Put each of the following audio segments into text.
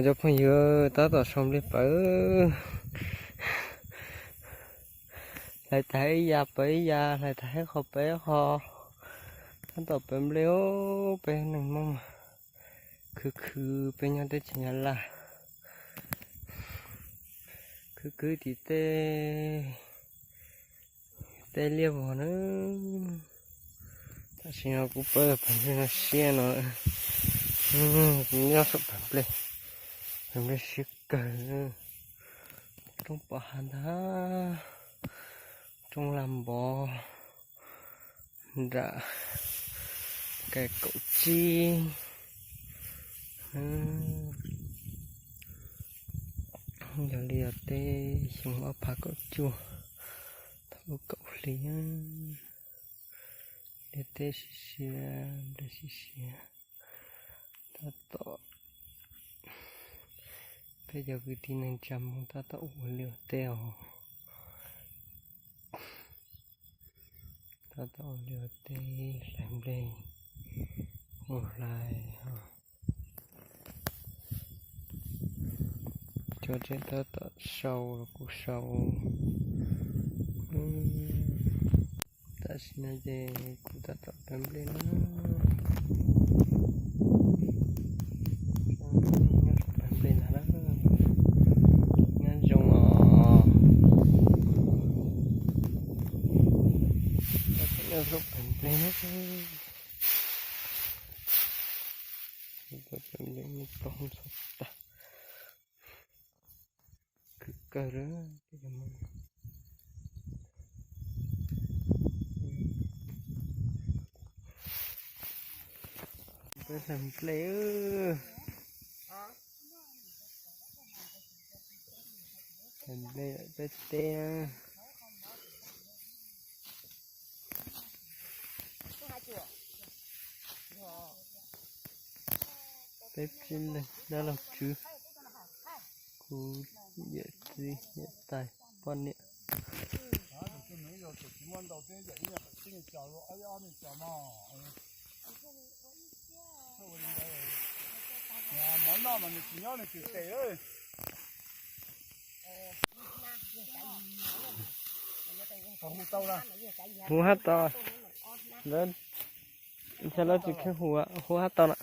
Cov phooj ywg, tab tom sau nplej pawv, hlais tag ib yam pawv ib yam, hlais tag ib qho pawv ib qho, tab tom pawv nplej os. Peb neeg Hmoob khwv khwv peb nyob teb chaws Nyab Laj, khwv khwv tim tej, tej liaj vog na. Tam sim no kuv pawb pawv nplej no siab no, nyob saum pawv nplej, pawv nplej siab kawg. Roob pom hav ntag, roob lag npov nram kais kaum tsib. Yog li yog teb xyoo ob phav kaum cuaj, thaum lub kaum hli, liaj teb siab siab, nplej siab siab. Tab tom, peb cov kwv tij neej tsa Hmoob tab tom ua liaj ua teb os. Tab tom ua liaj ua teb, hlais nplej, ua hlais. Cov tseem tab tom sau los kuj sau. Tam sim no ces kuv tab tom pawv nplej na. Nyob saum pawv nplej ntag na. Nyob zoo os. Nyob saum pawv nplej na. Pawv nplej me plaub ntxhov tag. Khwv kawg li. Peb hlais nplej, hlais nplej peb teb. Peb tib leeg dab laug tswv, kuv yawm txiv yawm tais poj niam. Mov noj mas nws tsis nyob nws tsis tes. Hu hab tau, lawv, ntshe lawv tsis kheev hu, hu hab tau na.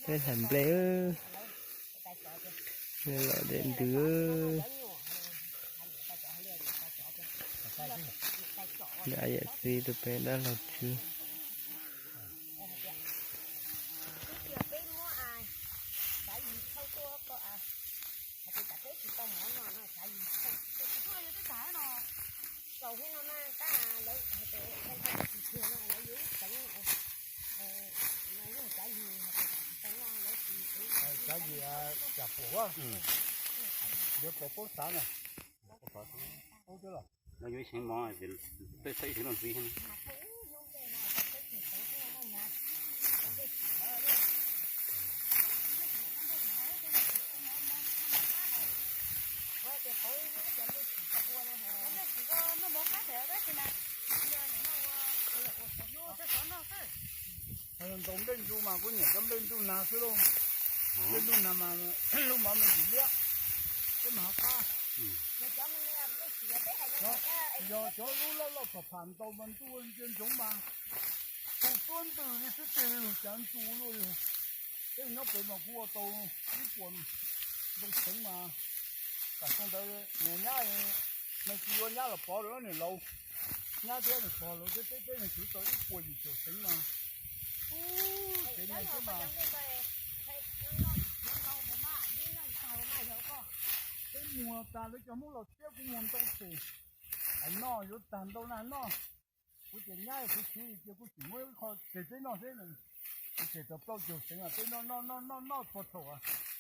Peb hlais nplej, los dej ntws. Yawm txiv tus pem dab laug tswv. Tsav yim, cas puas, yuav pom poob xav na. Lawv yuav ib seev mov, peb txhawb ib seev loj ntxiv. Ntaus nplej ntug mas kuv nyiam cov nplej ntug nag xwb lauj. Nplej ntug nag mas lub mov me ntsis liab, peb mas qab. Yog cov lub loj loj pham pham ntaus mas ntuj ntsia ntsoov mas tus tuab ntws li xwb tes li lug cav ntsu luaj li. Peb nyob pem mas kuv ua tau ib puas ntoo xeev mas. Tam xyoo ntawd nyab, leej tsis yuav nyab los pov lawm niam laus, nyab thiab niam pog laus thiab peb peb leeg twv tau ib puas yim caum xeev mas. Ub, kev neeg thiab mas. Peb muag tas lawv cov Hmoob los thiab kuv muag ntau ces, hais noj yuav tag ntau na noj. Kuv tias nyab kuv khwv li cia kuv tsis muab ib qho tseg peb noj xwb. Kuv tseg tau plaub caug xeev peb noj noj noj noj txhua thaum,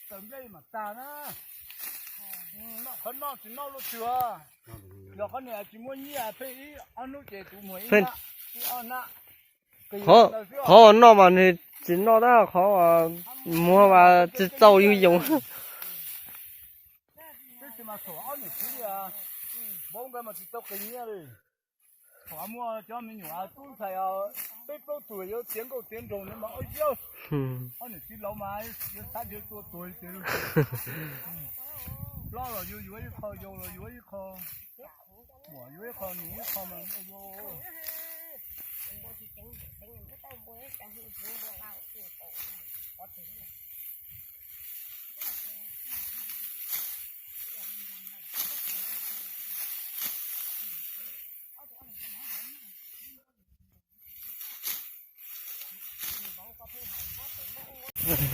tawm nplej mam tag na. Noj qhov noj tsis noj luaj twg, yog qhov niag tsis muaj nyiaj pheej ib ob hnub ces kuv muag ib hnab, ib ob hnab. Qhov noj mas nws tsis noj tab, qhov muag mas tsis txaus yus yoov. Tab sis mas thaum ob niam txiv li, vauv nkawd mas tsis tau qias nyiaj li. Thaum muaj cov me nyuam tub ntxhais peb plaub tug yuav tiav nkauj tiav nraug no mas ua yog ob niam txiv laus mas yuav xav tias tua tuag li ces hlob los yuav yuav ib qho, yau los yuav ib qho, muam yuav ib qho, nus ib qho mas ua yog.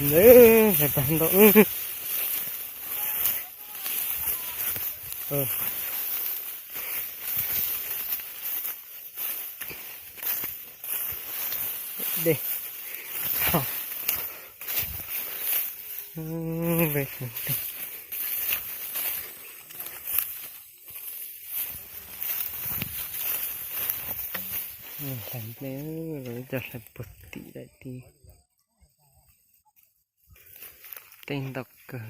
Nws tag ntau. Dej. Hlais nplej, lawv cov hlais puag tim daim tib. Tej ntau kawg.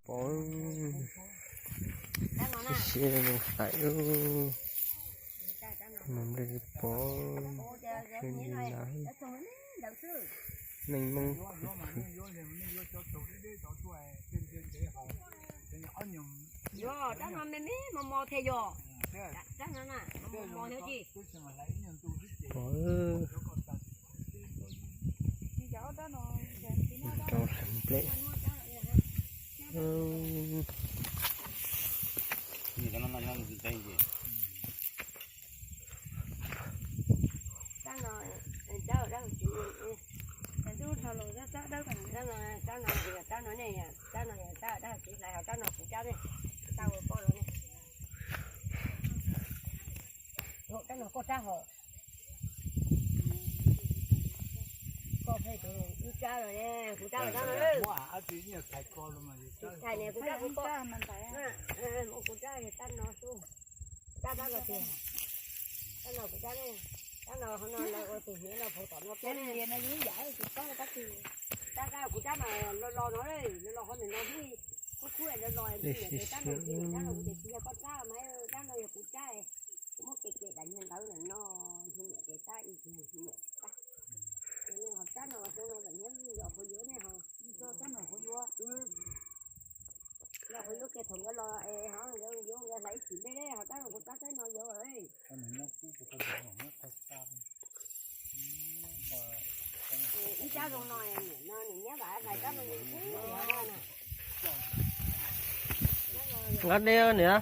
Pov, siab zoo hais, mus nplej pov, siab li lawm. Neej Hmoob. Pov, tau hlais nplej. Koj pheej tus ib rab los ne, kuv rab los rab los. Tsis txhais ne, kuv rab kuv pom. Kuv rab rab no xwb. Rab rab los tiag. Rab no kuv rab ne. Rab no qhov no lawv ua tus hniav no phuv tom no peb ne. Rab rab kuv rab mas los los no, los los qhov ntawm no hnub khub khub los los ntawm rab no ces rab no kuv tias tsis yog koj rab mas rab no yog kuv rab. Kuv muab kev kev daim niag ntawv ntawm no, niam ces rab ib niam rab. Rab no xyoo no daim niag yog qhov yuav ne ho. Los qhov yuav kiag thaum nkawd los es ho nkawd yuav nkawd hlais ib chim nplej ho rab no kuv rab rab no yuav. Ib rab zoo no, niam no niam nyiab vam hlais rab no. Nqa dej niam.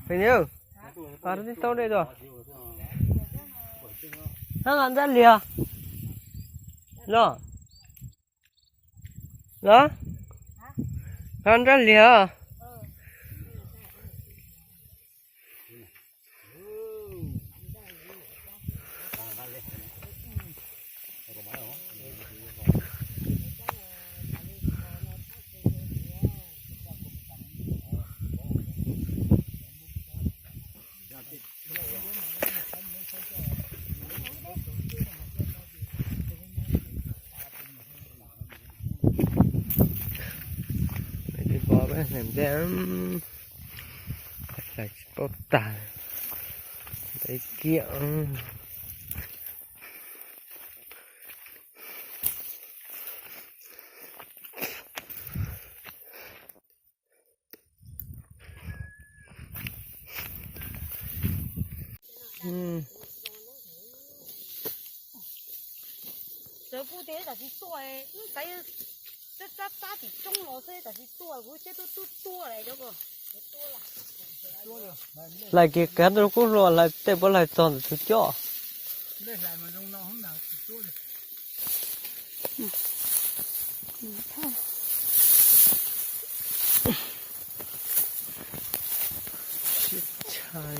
Pem niam, nqa tib taub dej tuaj. Nqa nrab liag. Los. Los. Nqa nrab liag. Ntej, hlais tsis paub tag, ntev kiag. Txawv kuj tias tam sis tuaj, wb xav, xab xab tim roob los xwb, tam sis tuaj kuv thiab tuaj tuaj tuaj lawm. Hlais kiag kav rau kub hlua, hlais tej puab hlais txog ntawm tus coj. Siab tshaj.